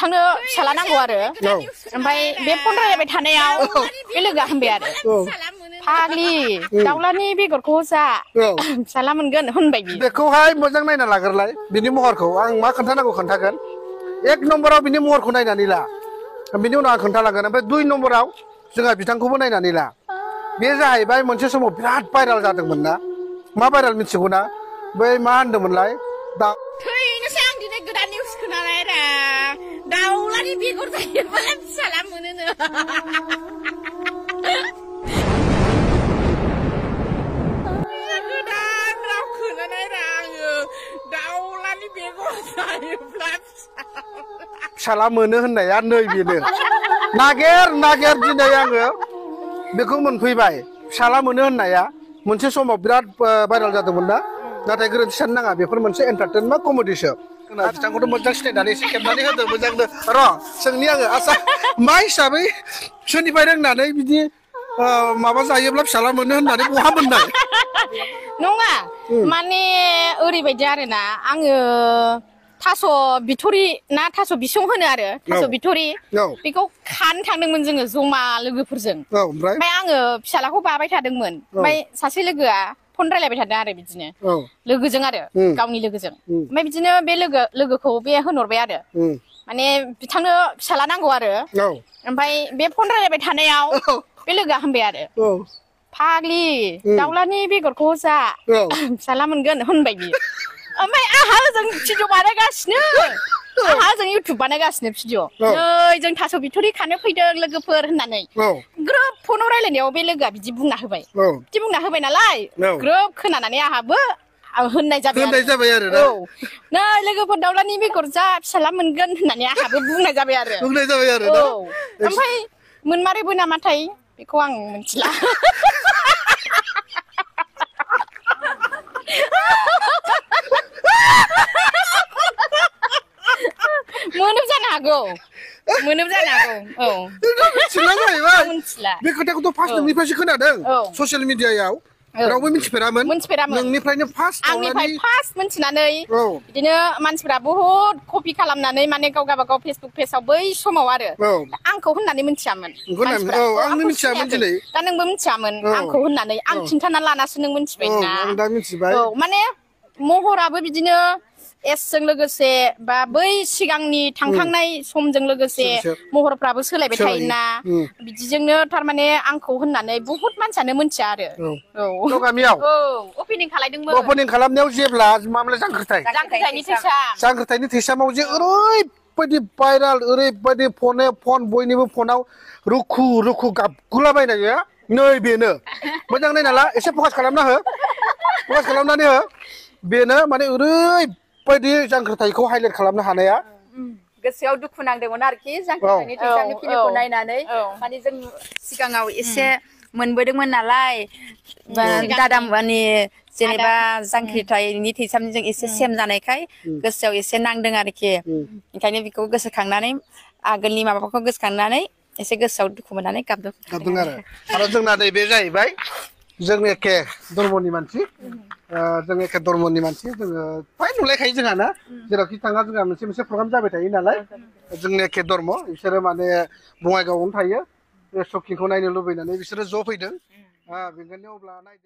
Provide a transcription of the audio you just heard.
बिथांनो फिसाला नांगौ आरो ओमफ्राय बे फन रायलायबाय थानायाव बे लोगोआ होनबाय आरो फाग्लि दाउलानि बेगरखौ जा फिसाला मोनगोन होनबाय बियो बेखौहाय मोजां नायना लाग्रोलाय बिनि महरखौ आं मा खोन्थानांगौ खोन्थागोन एक नम्बराव बिनि महरखौ नायनानै ला बिनि उनाव आं खोन्थालांगोन ओमफ्राय 2 नम्बराव जोंहा बिथांखौबो नायनानै ला बे जाहैबाय मोनसे समाव बिराद भाइराल जादोंमोन ना मा भाइराल मिथिगौ ना बै मा होनदोंमोनलाय थैनोसै आं दिनै गोदान निउस खोनाबाय रा दाउलानि बेगर जायोबा फिसाला मोनोनो गोदान राव खोनानाय रा आङो दाउलानि बेगर जायोब्ला फिसाला मोनो होननाया नै बेनो नागेर दिनै आङो बेखौ मोनफैबाय फिसाला मोनो होननाया मोनसे समाव बिराद भाइराल जादोंमोन ना नाथाय गोरोन्थि साननो नाङा बेफोर मोनसे एन्टारटेनमेन्ट कमेडिसो बिथांखौथ' मोजां सिनायनानै एसे खेबनानै होदों मोजांनो र' सोंनि आङो आसा मा हिसाबै सोरनिफ्राय रोंनानै बिदि माबा जायोब्ला फिसाला मोनो होननानै बहा मोननाय नङा माने ओरैबायदि आरोना आङो थास' बिथ'रि ना थास' बिसं होनो आरो थास' बिथ'रि बेखौ खानो थांदोंमोन जोङो जमा लोगोफोरजों ओमफ्राय आङो फिसालाखौ बाबाय थादोंमोन ओमफ्राय सासे लोगोआ फन रायलायबाय थादों आरो बिदिनो लोगोजों आरो गावनि लोगोजों ओमफ्राय बिदिनो बे लोगोखौ बे होनहरबाय आरो माने बिथांनो फिसाला नांगौ आरो ओमफ्राय बे फन रायलायबाय थानायाव बे लोगोआ होनबाय आरो फाग्लि दाउलानि बेगरखौ जा फिसाला मोनगोन होनबाय बियो ओमफ्राय आंहा ओजों भिडिअ बानायगासिनो आंहा ओजों इउटुब बानायगासिनो भिडिअ नै जों थास' बिथ'रि खानो फैदों लोगोफोर होननानै ग्रोब फनाव रायलायनायाव बे लोगोआ बिदि बुंना होबाय नालाय ग्रोब खोनानानै आंहाबो होननाय जाबाय आरो औ नै लोगोफोर दाउलानि बेगर जा फिसाला मोनगोन होननानै आंहाबो बुंनाय जाबाय आरो औ ओमफ्राय मोनमारोबो नामाथाय बेखौ आं मिथिला मोनोबो जानो हागौ औ मिथिला जाहैबाय बे खोथाखौथ' फार्स्ट नोंनिफ्रायसो खोनादों ससियेल मिडियायाव रावबो मिथिफेरामोन नोंनिफ्रायनो आंनिफ्राय फार्स्ट मिथिनानै बिदिनो मानसिफ्रा बहुद कपि खालामनानै माने गाव गावबागाव फेसबुक पेजाव बै समाव आरो आंखौ होननानै मिथियामोन दा नोंबो मिथियामोन आंखौ होननानै आं खिन्थाना लानासो नों मिथिबाय ना औ माने महराबो बिदिनो एसजों लोगोसे बा बै सिगांनि थांखांनाय समजों लोगोसे महरफ्राबो सोलायबाय थायोना बिदिजोंनो थारमाने आंखौ होननानै बहुत मानसियानो मिथिया आरो औ गामियाव अपेनिं खालामदोंमोन अपेनिं खालामनायाव जेब्ला मामला जांख्रिथायनि थैसामाव जे ओरैबायदि भाइराल ओरैबायदि फन बयनिबो फनाव रुखु गाबगुलाबायनाया नै बेनो मोजां नायनाला एसे फकास खालामनानै हो बेनो माने ओरैबायदि जांख्रिथायखौ हाइलाइट खालामनो हानाया गोसोआव दुखु नांदोंमोन आरोखि जांख्रिथायनि थैसामनि फिल्मखौ नायनानै माने जों सिगाङाव एसे मोनबोदोंमोन नालाय दादा माने जेनेबा जांख्रिथायनि थैसामनिजों एसे सेम जानायखाय गोसोआव एसे नांदों आरोखि ओंखायनो बेखौ गोसोखांनानै आगोलनि माबाफोरखौ गोसोखांनानै एसे गोसोआव दुखु मोननानै गाबदों आरो जोंना नैबे जाहैबाय जों एखे धर्मनि मानसि जोङो फ्राय नुलायखायो जोंहा ना जेरावखि थाङा जोंहा मोनसे प्रग्राम जाबाय थायो नालाय जोंनि एखे धर्म बिसोरो माने बङाइगावआवनो थायो बे सखिखौ नायनो लुबैनानै बिसोरो ज' फैदों बेनिखायनो अब्ला नायदो